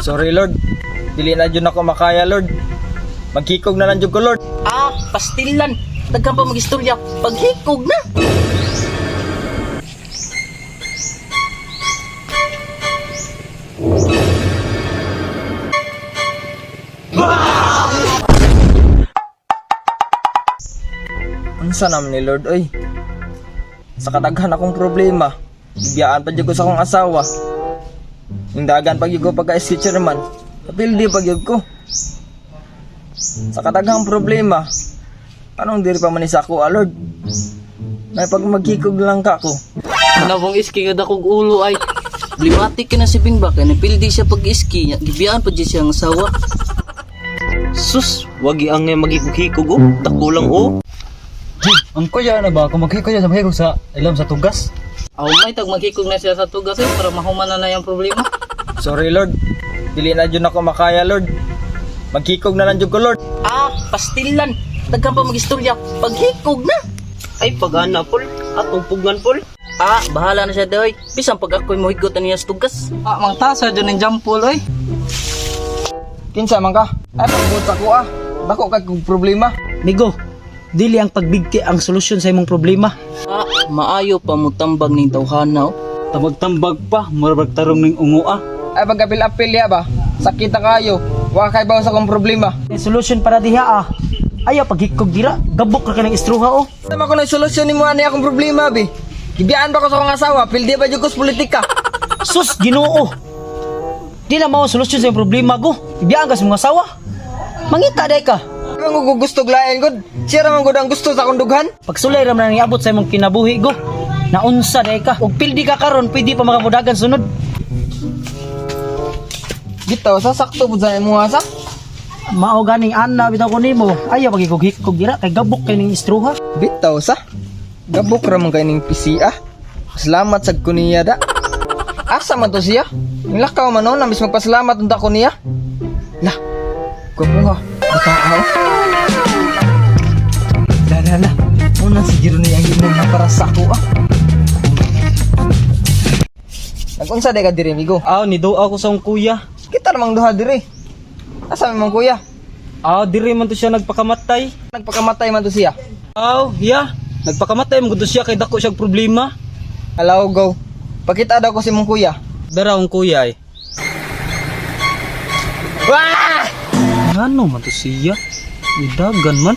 Sorry Lord, dili na jud ako makaya Lord. Magkikog na lang jud ko Lord. Ah, pastilan. Daghan pa magistorya. Paghikog na. Unsa naman ni Lord oy? Sa kadaghan akong problema, gibiyaan pa jud ko sa akong asawa. Indagan pa jud ko pagka SK chairman. Kapildi pa jud ko. Sa kadaghang problema, anong diri pa man ni sa ako, ah, Lord? May pag magkikog lang ka ko. Nabong iski nga dakog ulo ay. Problematic ka na si Bingba kay napildi siya pag iski niya. Gibiyaan pa jud siya ang asawa. Sus, wagi ang nga magikog-hikog oh. Dako lang oh. Ang kuya na ba? Kung maghikog siya, maghikog sa ilam sa tugas. Aw may tag maghikog na siya sa tugas eh, para mahuman na na yung problema. Sorry Lord, dili na jud ako makaya Lord. Magkikog na lang jud ko Lord. Ah, pastilan. Daghan pa magistorya. Paghikog na. Ay pagana pol, atong pugan pol. Ah, bahala na siya doy. Bisan pag ako'y mohigot na niya sa tugas. Ah, mangtasa dyan ng jampol oy. Kinsa man ka? Ay pagbuot sa ko ah. Dako kay kog problema. Migo, dili ang pagbigti ang solusyon sa imong problema. Ah, maayo pa mo tambag ning tawhana oh. Tambag-tambag pa, murag tarong ning ungo ah. Ay pagkapil-apil ya ba? Sakita kayo. Wa kay bawo sa akong problema. Ang solusyon para diha ah. Ayaw paghikog dira, gabok ra ka ng istruha oh. Tama ko na solusyon nimo ani akong problema bi. Gibiyaan ba ko sa akong asawa? Pildi ba jud ko sa politika? Sus, Ginoo. Di lang mao ang solusyon sa imong problema go. Ibiyaan ka sa mga asawa. Mangita day ka. Ano ko gusto lain gud? Siya ra man gud ang gusto sa akong dughan. Pagsulay ra man ang iabot sa imong kinabuhi go. Naunsa day ka. Ug pildi ka karon, pwede pa makamudagan sunod. Bitaw sa sakto pud sa imong asa. Mao ganing ana bitaw ko nimo. Ayaw paghikog-hikog dira kay gabok kay ning istruha. Bitaw sa. Gabok ra man kay ning PC ah. Salamat sad ko niya da. Asa man to siya? Nilakaw man no, nambis magpasalamat unta ko niya. Lah. Gwapo nga. Bata La la la. Una si Jiro niya ang ginom na para sa ako ah. Nag-unsa day ka diri, migo? Aw, ni daw ako sa akong kuya. Kita namang duha diri. Asa man kuya? Aw, diri man to siya nagpakamatay. Nagpakamatay man to siya. Aw, ya. Nagpakamatay man gud to siya kay dako siyang problema. Alaw go. Pakita daw ko si mong kuya. Dara akong kuya ay. Wah! Ngano man to siya? Nidagan man.